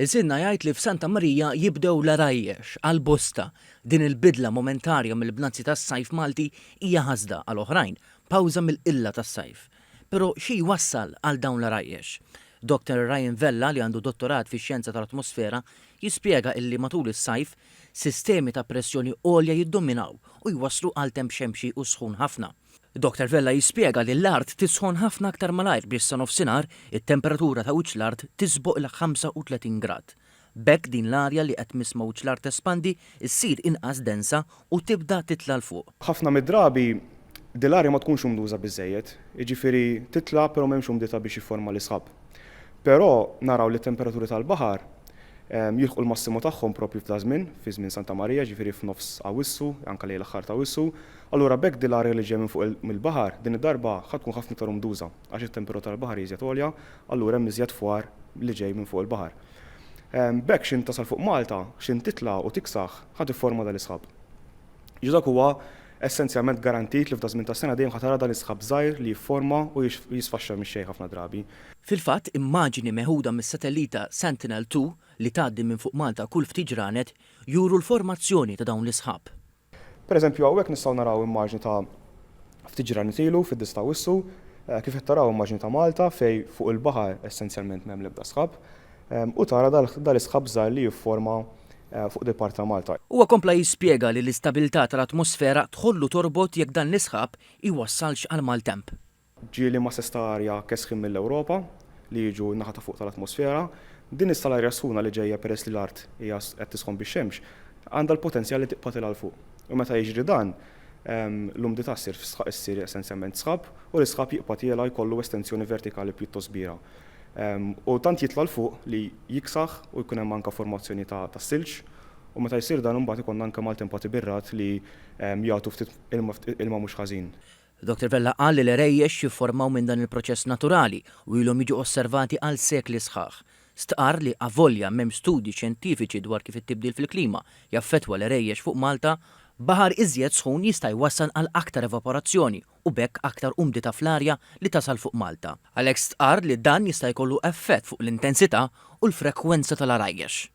Ilsienna jgħid li f'Santa Marija jibdew l-għarajjex għal bosta. Din il-bidla momentarja mill-bnazzi tas-sajf Malti hija ħasda għal oħrajn, pawża mill-qilla tas-sajf. Però xi jwassal għal dawn l-għarajjex? Dottor Ryan Vella li għandu dottorat fix-xjenza tal-atmosfera jispjega illi matul is-sajf sistemi ta' pressjoni għolja jiddominaw u jwasslu għal temp xemxi u sħun ħafna. Dottor Vella jispjega li l-art tisħon ħafna aktar malajr biex sa nofsinhar it-temperatura ta' wiċċ l-art tisboq il-35 grad. B'hekk din l-arja li qed tmiss ma' wiċċ l-art tespandi, issir inqas densa u tibda titla' 'l fuq. Ħafna mid-drabi din l-arja ma tkunx umduża biżżejjed, jiġifieri titla' però m'hemmx umdità biex jifforma l-isħab. Però naraw li t-temperaturi tal-baħar jilħqu l-massimu tagħhom proprju f'da żmien, fi żmien Santa Marija, jiġifieri f'nofs Awwissu, anke lejn l-aħħar ta' Awwissu. Allura b'hekk din l-arja li ġejja minn fuq mill-baħar din id-darba ħa tkun ħafna iktar umduża għax it-temperatura tal-baħar hi iżjed għolja, allura hemm iżjed fwar li ġej minn fuq il-baħar. B'hekk x'int tasal fuq Malta, x'int titla' u tiksaħ, ħa tifforma dan l-isħab. Jiġifieri dak huwa essenzjalment garantit li f'da żmien tas-sena dejjem ħa tara dan l-isħab żgħir li jifforma u jisfaxxa mix-xejn ħafna drabi. Fil-fatt, immaġini meħuda mis-satellita Sentinel 2 li tgħaddi minn fuq Malta kull ftit ġranet juru l-formazzjoni ta' dawn l-isħab. Per eżempju hawnhekk nistgħu naraw immaġni ta' ftit ġranet ilu fid-disgħa ta' Awwissu, kif qed taraw immaġni ta' Malta fejn fuq il-baħar essenzjalment m'hemm l-ebda sħab u tara dal-isħab żgħir li jifforma fuq dil-parti ta' Malta. Huwa kompla jispjega li l-istabilità tal-atmosfera tħoll u torbot jekk dan l-isħab jwassalx għal maltemp. Ġieli masses ta' arja kesħin mill-Ewropa li jiġu n-naħa ta' fuq tal-atmosfera. Din issa l-arja sħuna li ġejja peress li l-art hija qed tisħon bix-xemx, għandha l-potenzjal li tibqa' tilgħa 'l fuq. U meta jiġri dan, l-umdità ssir issir essenzjalment sħab u l-isħab jibqa' tiela' jkollu estensjoni vertikali pjuttost kbira. U tant jitla' 'l fuq li jiksaħ u jkun hemm anke formazzjoni ta' silġ u meta jsir dan imbagħad ikollna anke maltempati bir-ragħad li jagħtu ftit ilma mhux ħażin. Dottor Vella qal li l-għerejjex jifformaw minn dan il-proċess naturali u ilhom jiġu osservati għal sekli sħaħ. Stqarr li avolja m'hemmx studji xjentifiċi dwar kif it-tibdil fil-klima jaffettwa l-għerejjex fuq Malta, baħar iżjed sħun jista' jwassal għal aktar evaporazzjoni u b'hekk aktar umdità fl-arja li tasal fuq Malta. Għalhekk stqarr li dan jista' jkollu effett fuq l-intensità u l-frekwenza tal-għarajjex.